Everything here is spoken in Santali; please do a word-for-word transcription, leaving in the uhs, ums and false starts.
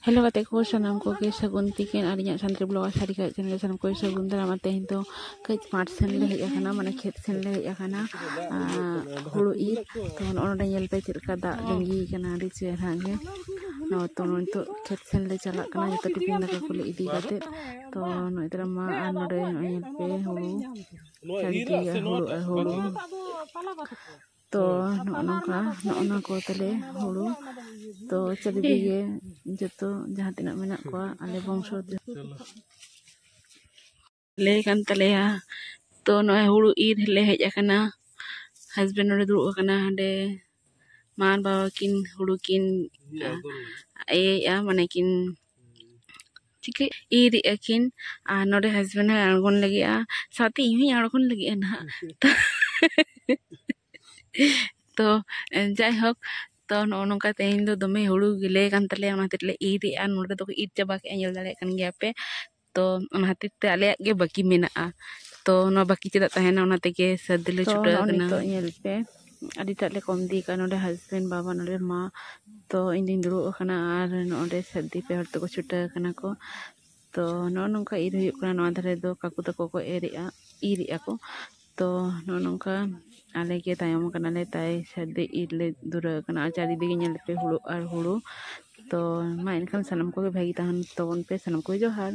ᱦᱮᱞᱳ ᱜᱟᱛᱮ ᱠᱚ, ᱥᱟᱱᱟᱢ ᱠᱚᱜᱮ ᱥᱟᱹᱜᱩᱱ ᱛᱤᱠᱤᱱ᱾ ᱟᱨ ᱤᱧᱟᱹᱜ ᱥᱟᱱᱛᱟᱲᱤ ᱵᱞᱚᱜᱟᱨ ᱥᱟᱹᱨᱤ ᱠᱟᱛᱷᱟ ᱪᱮᱱᱮᱞ ᱨᱮ ᱥᱟᱱᱟᱢ ᱠᱚᱜᱮ ᱥᱟᱹᱜᱩᱱ ᱫᱟᱨᱟᱢ᱾ ᱟᱨ ᱛᱮᱦᱮᱧ ᱫᱚ ᱠᱟᱹᱡ ᱢᱟᱴᱷ ᱥᱮᱱ ᱞᱮ ᱦᱮᱡ ᱟᱠᱟᱱᱟ, ᱢᱟᱱᱮ ᱠᱷᱮᱛ ᱥᱮᱱ ᱞᱮ ᱦᱮᱡ ᱟᱠᱟᱱᱟ, ᱟᱨ ᱦᱩᱲᱩ ᱤᱨ᱾ ᱛᱚ ᱱᱚᱜᱼᱚ ᱱᱚᱰᱮ ᱧᱮᱞ ᱯᱮ ᱪᱮᱫ ᱞᱮᱠᱟ ᱫᱟᱜ ᱞᱤᱸᱜᱤ ᱠᱟᱱᱟ, ᱟᱹᱰᱤ ᱪᱮᱦᱨᱟ ᱜᱮ᱾ ᱱᱚᱜᱼᱚᱭ ᱛᱚ ᱱᱤᱛᱚᱜ ᱠᱷᱮᱛ ᱥᱮᱱ ᱞᱮ ᱪᱟᱞᱟᱜ ᱠᱟᱱᱟ, ᱡᱚᱛᱚ ᱴᱤᱯᱷᱤᱱ ᱫᱟᱠᱟ ᱠᱚᱞᱮ ᱤᱫᱤ ᱠᱟᱛᱮ᱾ ᱛᱚ ᱱᱚᱜᱼᱚᱭ ᱛᱚᱨᱟ ᱢᱟ ᱟᱨ ᱱᱚᱰᱮ ᱱᱚᱜᱼᱚᱭ ᱧᱮᱞ ᱯᱮ ᱦᱩᱲᱩ, ᱪᱟᱹᱨᱤᱫᱤᱠᱮ ᱦᱩᱲᱩ ᱟᱨ ᱦᱩᱲᱩ᱾ ᱛᱚ ᱱᱚᱜᱼᱚ ᱱᱚᱝᱠᱟ, ᱱᱚᱜᱼᱚ ᱱᱚᱣᱟ ᱠᱚ ᱛᱟᱞᱮ ᱦᱩᱲᱩ᱾ ᱛᱚ ᱪᱟᱹᱨᱤᱫᱤᱠᱮ ᱡᱚᱛᱚ ᱡᱟᱦᱟᱸ ᱛᱤᱱᱟᱹᱜ ᱢᱮᱱᱟᱜ ᱠᱚᱣᱟ ᱟᱞᱮ ᱵᱚᱝᱥᱚ ᱞᱟᱹᱭ ᱠᱟᱱ ᱛᱟᱞᱮᱭᱟ᱾ ᱛᱚ ᱱᱚᱜᱼᱚᱭ ᱦᱩᱲᱩ ᱤᱨ ᱞᱮ ᱦᱮᱡ ᱟᱠᱟᱱᱟ᱾ ᱦᱟᱥᱵᱮᱱᱰ ᱱᱚᱰᱮ ᱫᱩᱲᱩᱵ ᱟᱠᱟᱱᱟ, ᱦᱟᱸᱰᱮ ᱢᱟ ᱟᱨ ᱵᱟᱵᱟ ᱠᱤᱱ ᱦᱩᱲᱩ ᱠᱤᱱ ᱤᱭᱟᱹᱭᱮᱫᱼᱟ, ᱢᱟᱱᱮ ᱠᱤᱱ ᱪᱤᱠᱟᱹ ᱤᱨᱮᱫᱼᱟ ᱠᱤᱱ᱾ ᱟᱨ ᱱᱚᱰᱮ ᱦᱟᱥᱵᱮᱱᱰ ᱦᱚᱸᱭ ᱟᱬᱜᱚᱱ ᱞᱟᱹᱜᱤᱫᱼᱟ, ᱥᱟᱶᱛᱮ ᱤᱧ ᱦᱚᱸᱧ ᱟᱬᱜᱚᱱ ᱞᱟᱹᱜᱤᱫᱼᱟ ᱱᱟᱦᱟᱜ᱾ ᱛᱚ ᱡᱟᱭᱦᱳᱠ, ᱛᱚ ᱱᱚᱜᱼᱚ ᱱᱚᱝᱠᱟ ᱛᱮᱦᱮᱧ ᱫᱚ ᱫᱚᱢᱮ ᱦᱩᱲᱩ ᱜᱮᱞᱮ ᱠᱟᱱ ᱛᱟᱞᱮᱭᱟ, ᱚᱱᱟ ᱠᱷᱟᱹᱛᱤᱨ ᱞᱮ ᱤᱨᱮᱫᱼᱟ᱾ ᱱᱚᱰᱮ ᱫᱚᱠᱚ ᱤᱨ ᱪᱟᱵᱟ ᱠᱮᱫᱼᱟ, ᱧᱮᱞ ᱫᱟᱲᱮᱭᱟᱜ ᱠᱟᱱ ᱜᱮᱭᱟ ᱯᱮ᱾ ᱛᱚ ᱚᱱᱟ ᱠᱷᱟᱹᱛᱤᱨ ᱛᱮ ᱟᱞᱮᱭᱟᱜ ᱜᱮ ᱵᱟᱹᱠᱤ ᱢᱮᱱᱟᱜᱼᱟ᱾ ᱛᱚ ᱱᱚᱣᱟ ᱵᱟᱹᱠᱤ ᱪᱮᱫᱟᱜ ᱛᱟᱦᱮᱱᱟ, ᱚᱱᱟ ᱛᱮᱜᱮ ᱥᱟᱹᱨᱫᱤ ᱞᱮ ᱛᱚ ᱪᱷᱩᱴᱟᱹᱣ ᱱᱚᱜᱼᱚᱭ ᱟᱠᱟᱱᱟ᱾ ᱱᱤᱛᱚᱜ ᱧᱮᱞ ᱯᱮ, ᱟᱹᱰᱤᱴᱟᱜ ᱞᱮ ᱠᱚᱢ ᱤᱫᱤ ᱠᱟᱜᱼᱟ᱾ ᱱᱚᱰᱮ ᱦᱟᱥᱵᱮᱱᱰ, ᱵᱟᱵᱟ, ᱱᱚᱰᱮ ᱢᱟ, ᱛᱚ ᱤᱧ ᱫᱩᱧ ᱫᱩᱲᱩᱵ ᱟᱠᱟᱱᱟ ᱟᱨ ᱱᱚᱰᱮ ᱥᱟᱹᱨᱫᱤ ᱯᱮ ᱦᱚᱲ ᱛᱮᱠᱚ ᱪᱷᱩᱴᱟᱹᱣ ᱟᱠᱟᱱᱟ ᱠᱚ᱾ ᱛᱚ ᱱᱚᱜᱼᱚ ᱱᱚᱝᱠᱟ ᱤᱨ ᱦᱩᱭᱩᱜ ᱠᱟᱱᱟ᱾ ᱱᱚᱣᱟ ᱫᱷᱟᱨᱮ ᱫᱚ ᱠᱟᱠᱩ ᱛᱟᱠᱚ ᱠᱚ ᱮᱨᱮᱜᱼᱟ, ᱤᱨᱮᱜᱼᱟ ᱠᱚ᱾ ᱛᱚ ᱱᱚᱜᱼᱚ ᱱᱚᱝᱠᱟ ᱟᱞᱮ ᱜᱮ ᱛᱟᱭᱚᱢ ᱠᱟᱱᱟᱞᱮ, ᱛᱟᱭ ᱥᱟᱹᱨᱫᱤ ᱤᱨ ᱞᱮ ᱫᱷᱩᱨᱟᱹᱣ ᱟᱠᱟᱱᱟ᱾ ᱟᱨ ᱪᱟᱹᱨᱤᱫᱤᱠᱮ ᱧᱮᱞ ᱯᱮ ᱦᱩᱲᱩ ᱟᱨ ᱦᱩᱲᱩ᱾ ᱛᱚ ᱢᱟ ᱮᱱᱠᱷᱟᱱ ᱥᱟᱱᱟᱢ ᱠᱚᱜᱮ ᱵᱷᱟᱹᱜᱤ ᱛᱟᱦᱮᱱ ᱛᱟᱵᱚᱱ ᱯᱮ, ᱥᱟᱱᱟᱢ ᱠᱚᱜᱮ ᱡᱚᱦᱟᱨ᱾